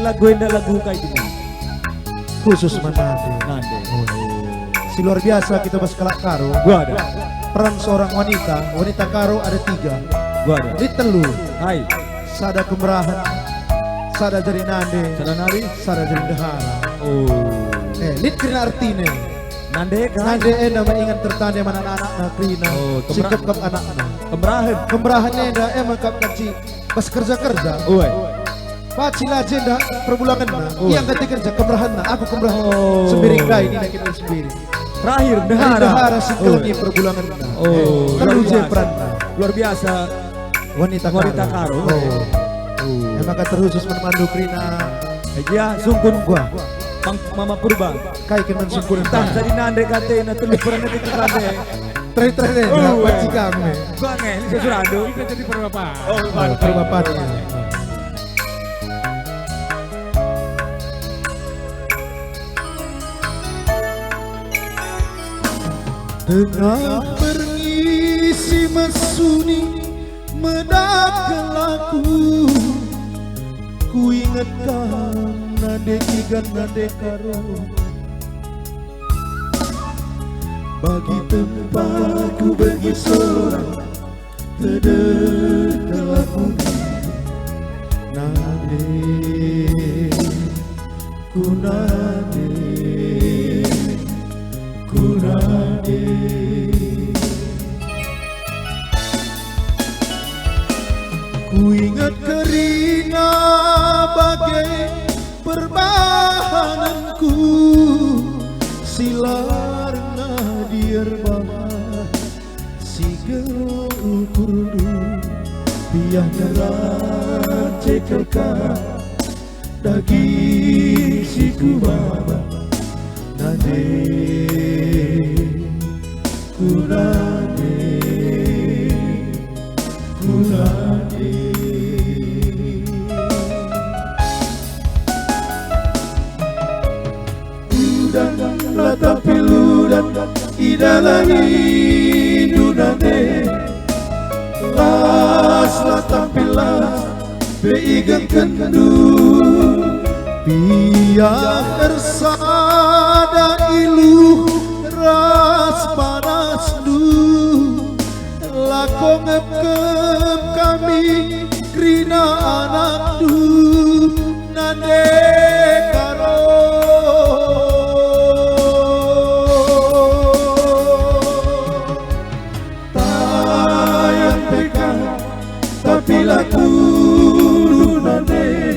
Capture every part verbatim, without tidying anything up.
Lagu enda lagu kai guna? Khusus man nande. Nande. Oh. Si luar biasa kita bas kalak Karo. Gua ada. Peran seorang wanita, wanita Karo ada tiga. Gua ada. Lit telu. Hai. Sada kemerahen, sada jadi nande, sada nari, sada jadi ndehara. Oh. Eh, lit kerina artine. Nande kai? Nande enda me ingan tertande man anak-anakna kerina. Oh, si kemera-, kepkep anakna. Kemerahen. Kemerahen enda e me kap kaci bas kerja-kerja. Ue. Paci la jenda perbulangenna. Ue. Ia nggati kerja kemerahenna, aku kemerahen. Oh. Sembiring ndai nina kita Sembiring. Terakhir, ndehara. Ndehara si kelengi perbulangenna. Oh, telu je peranna. Luar biasa. Wanita Karo. Wanita Karo. Oh. Oh. E maka terkhusus man bandu kerina. Egia, sungkun. Gua. Pang Mama Purba. Kai kin man sungkun. Ntah jadi nande katena telu peran itu tande. Terakhir-terakhir, oh, ya, eh. Pacikang, eh. Gua nge, ini sesuatu. Kita jadi perbapak. Oh, perbapak. Tengah berngi si mesuni medak kelaku, kuinget kam nande Igan nande Karo. Bagi tempatku bagi seorang tedeh kelaku nande ku nande, ku nande. Kuinget kerina bage perbahanenku, si la erna dier bahan. Sigel ukurndu, biah nerace kerka, daging si kubaba, nande, ku nande, ku nande. Udan, ratapi ludan, idalangi ndu nande. Las, ratapi las, pe igengkenndu. Biar ersada iluh ras panasndu. Lako ngepkep kami kerina anakndu nande Karo. Tayang pe ka, tapi la tuduh nande.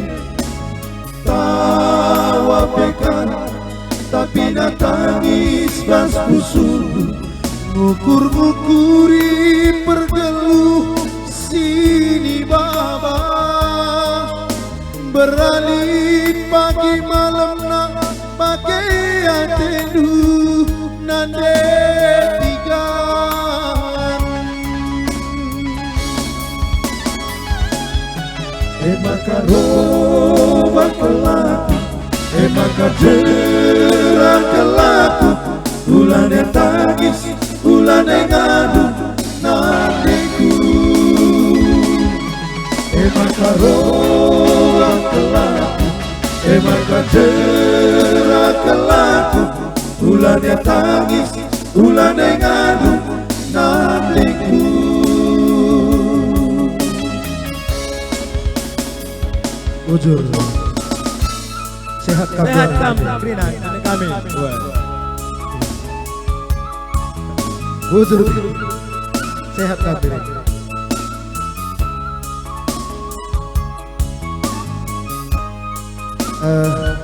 Tawa pe ka, tapi natangis bas pusuhndu. Ngukur-ngukuri pergeluh si nibaba. Beralit pagi malemna bage atendu nande Igan. E maka roba kelaku, e maka jera kelaku, ulana tangis, ulana ngadu, nandengku. E maka roba kelaku, e maka jera kelaku, ulana tangis, ulana ngadu, nandengku. Bujur. Sehat kami. Sehat kami, Rina, kami. Bujur. Sehat kami. Eh,